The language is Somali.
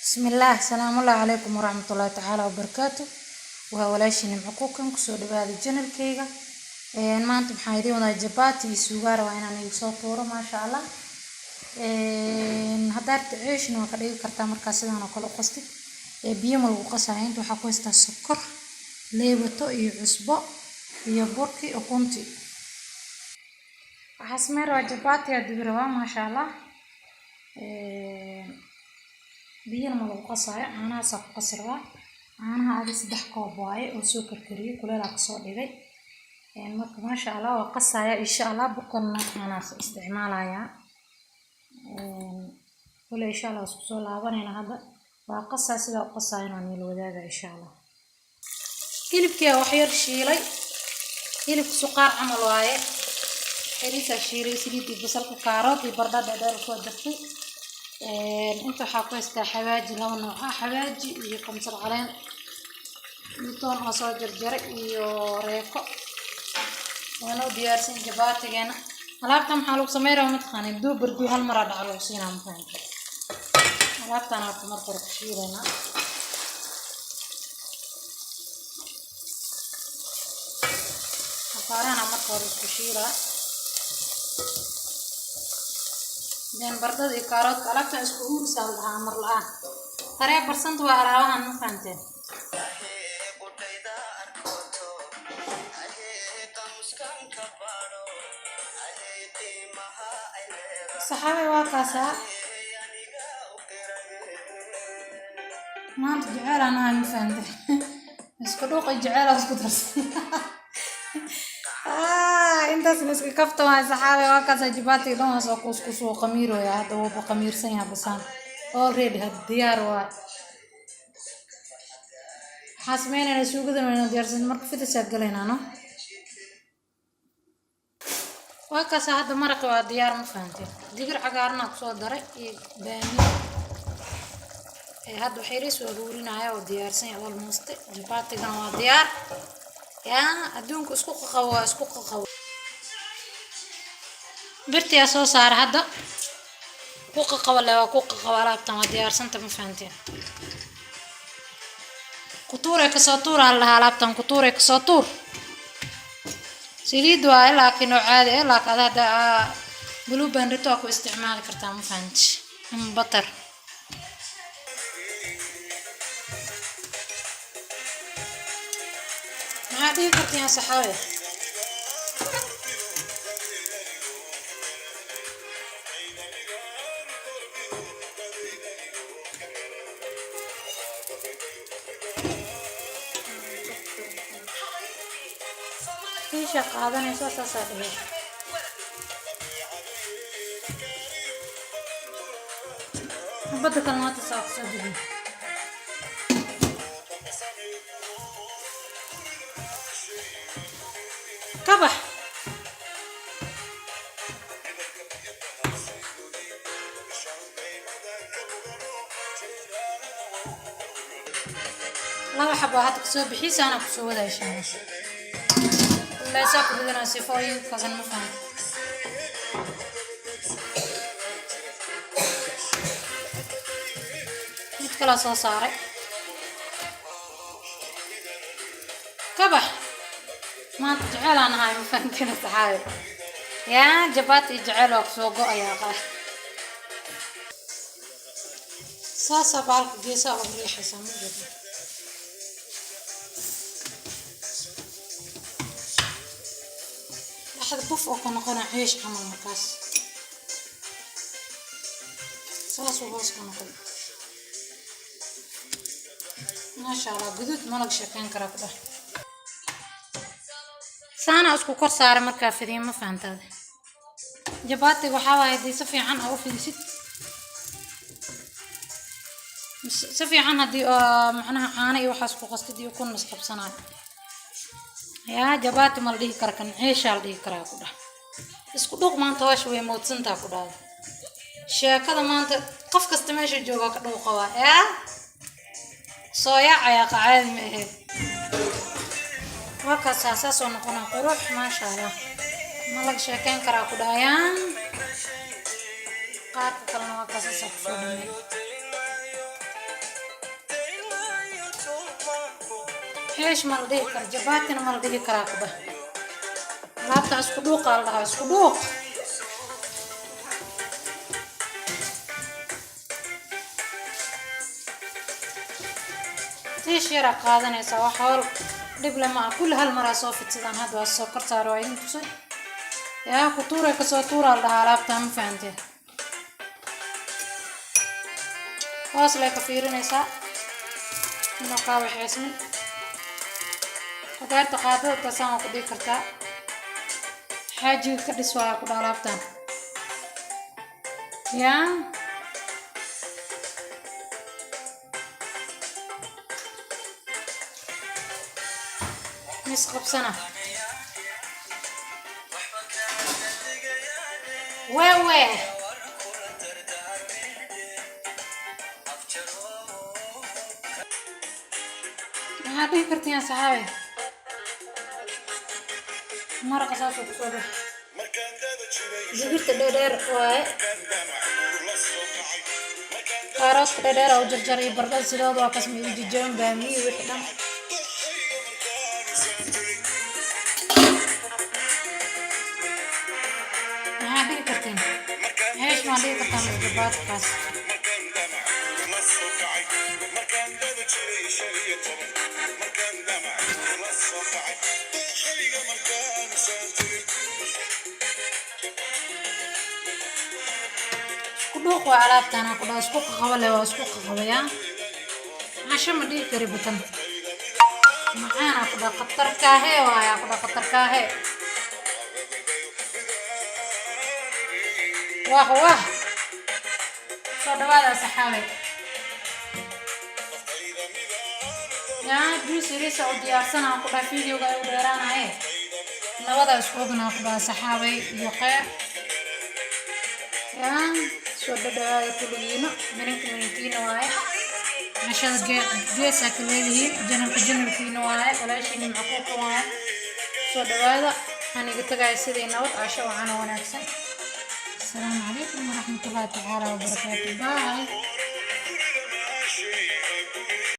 Bismillaah, salaamullaahi calaykum waraxmatullaahi tacaala wabarakaatu. Waa walaashii Nimco Kukan, kusoo dhawaada channelkayga. Maanta waxaan idiin wadaa jabaati iyo suugaar, waa inaan igu soo tuuro, maasha Allah. Haddaad rabto ceeshna waa ka dhigi kartaa markaa sidaan oo kale u qastid. Biyo ma lagu qasaayo. Inta waxaa ku haystaa sokor, leebato iyo cusbo iyo burki ukunti. Waxaa sameyn rabaa jabaati aa dubi rabaa, maasha Allah. Biyana ma lagu qasaayo, caanahaasaa ku qasi rabaa. Caanaha adi 3 koob waaye oo soo karkariyey, kuleelaa kasoo dhigay. Marka maasha Allah waa qasaya insha Allah. Burkana caanahaas isticmaalayaa kule insha Allah. Isku soo laabanayna hadda waa qasaa, sidaa u qasaayana waa niila wadaaga insha Allah. Hilibkii wax yar shiilay, hilibka suqaar camal waaye, xiriisaa shiilay, saliid iyo basalka, kaarood iyo bardha dheedheer kusoo jartay. Inta waxaa ku haystaa xawaaji laba nooc ah, xawaaji iyo kamsar caleen iyo toon oo soo jarjaray iyo reeko. Waa noo diyaarsan jabaatigeena. Alaabtan maxaa lagu sameyn rabaa mataqaanaa? Duu barduu hal maraa dhaca lagu siinaa, ma fahamtay? Alaabtan horta marka hore ku shiilaynaa. Afaarahana marka hore isku shiilaa, then bardada iyo kaaroodka. Alaabtan isku uurisaa la dhahaa, amar la-aan taree barsanta waa alaabahan, ma fahamteen? Saxaabay, waa kaasaa. Maanta jeceel aan ahay, ma fahamtay? Isku dhuuq iyo jeceel aa isku darsan. Intaasna iska kafta waay. Saxaabay, waa kaasaa. Jabaatiga dhan waa soo kuuskuus, wuu qamiirooya hadda, wuuba qamiirsan yahay basaan already, hadda diyaar waay. Waxaa sameynaynaa suugadan wayna diyaarsan, marka fidisaa galaynaa, no? Waa kaasaa hadda maraqa waa diyaar, ma fahanteen? Digir cagaarana kusoo daray iyo baamiyo. Hadda waxyariis waa huurinaya oo diyaarsan yahay almost. Jabaatigana waa diyaar. Yaa adduunka isku qaqabo, waa isku qaqabo. Birtiyaa soo saara hadda, ku qaqabo le, waa ku qaqabo. Alaabtan waa diyaarsanta, ma fahanteen? Kutuuray kasoo tuur aan lahaa, alaabtan kutuuray kasoo tuur. Saliid waaye laakiin oo caadi ah, laakiin ada hadda Blue Band rito waa ku isticmaali kartaa, ma fahanti? Ama butter. Maxaa dhihi kartiin, saxaabe? Kiisha qaadanayso saasaa dhihi. Xabadda kalena waa tasaa kusoo dubi. Kabax. Laba xabo hadda kasoo bixiisa anaa kusoo wadaa insha Allah. Kuleysaa ku ridanaa sifooyin kasan, ma fahamta? Mid kalaa soo saaray, kabax. Maanta jecel aan ahay, ma fahantina saxaabe? Yaa jabaati iyo jecel waa kusoo go-ayaa qaar. Saasaa bahalka geesaha ugu riixaysaa, ma jeedo? Dhexda buf oo ka noqona ceesh camal, markaas saasuu hoos ka noqon, maasha Allah. Guduud ma laga sheekeyn karaa ku dheh. Saana isku kor saaray markaa fidiyo, ma fahantaade? Jabaatiga waxaa waaye haddii si fiican aa u fidisid, si fiican haddii oo macnaha caano iyo waxaas ku qastid iyo kun isqabsanayo. Yaa jabaati ma la dhihi kara kan, ceeshaa la dhihi karaa ku dhah. Isku dhuuq maanta hawsha way moodsantaa ku dhahda. Sheekada maanta qof kasta meesha jooga ka dhuuqa waa yaa soo yaacayaa, qacaadi ma ahayd. Waa kaasaa, saasoo noqona qurux, maasha Allah, ma laga sheekeyn karaa ku dhahayaan. Qaarka kalena waa kaasasa kusoo dhamay. Xeesh ma la dhihi kara, jabaatina ma la dhihi karaa ku dhah. Alaabta isku dhuuqaa la dhahaa, isku dhuuq. Tiish yaraa qaadanaysaa, wax howl dhib le ma ah. Kulli hal maraa soo fidsadaan. Hadda waa soo kor saaro, waa idin tusay. Yaa ku tuuray, kasoo tuuraa la dhahaa alaabta, ma fahanteen? Hoos lay ka fiirinaysaa inuu kaa waxeysmin. Hadaarta qaadada taasaan waa ku dhigi kartaa. Xaajiga ka dhis waa ku dha alaabtan. Yaa mis qabsana wewe. Maxaa dhihi kartiin, asxaabe? Maraqa saasuu kusoo bax. Digirta dheerdheer waaye, kaaroodka dheerdheer u jarjar iyo bardhada sidooda waa kasma igu jajaban, baamiyi wixii dhan. Maxaa dhihi kartiin? Ceesh maa dhihi kartaa mise jabaatikaas? Isku dhuuq waa alaabtaan ku dhaha, isku qaqaba le, waa isku qaqabayaa. Casho ma dhihi kari batan macaanaa ku dhaha, khatarkaahee waayaa ku dhaha, khatarkaahee. Wah wah, soo dhawaada saxaabe. Yaa juice yariisa u diyaarsanaa ku dhaha. Videoga ay u dheeraanaye, nabada isku ognaa ku dhaha, saxaabay iyo kheyr. Yaa soo dhadhawaada kulligiina, mininka mininkiina waaye. Cashada geesaa ka leedihiin, channelka channelkiina waaye, walaashiina macquulka waaye. Soo dhawaada, waxaan iga tagaya sidii nabad, casho wacan oo wanaagsan. Asalaamu calaykum waraxmatullaahi tacaala wabarakaatu. Bye.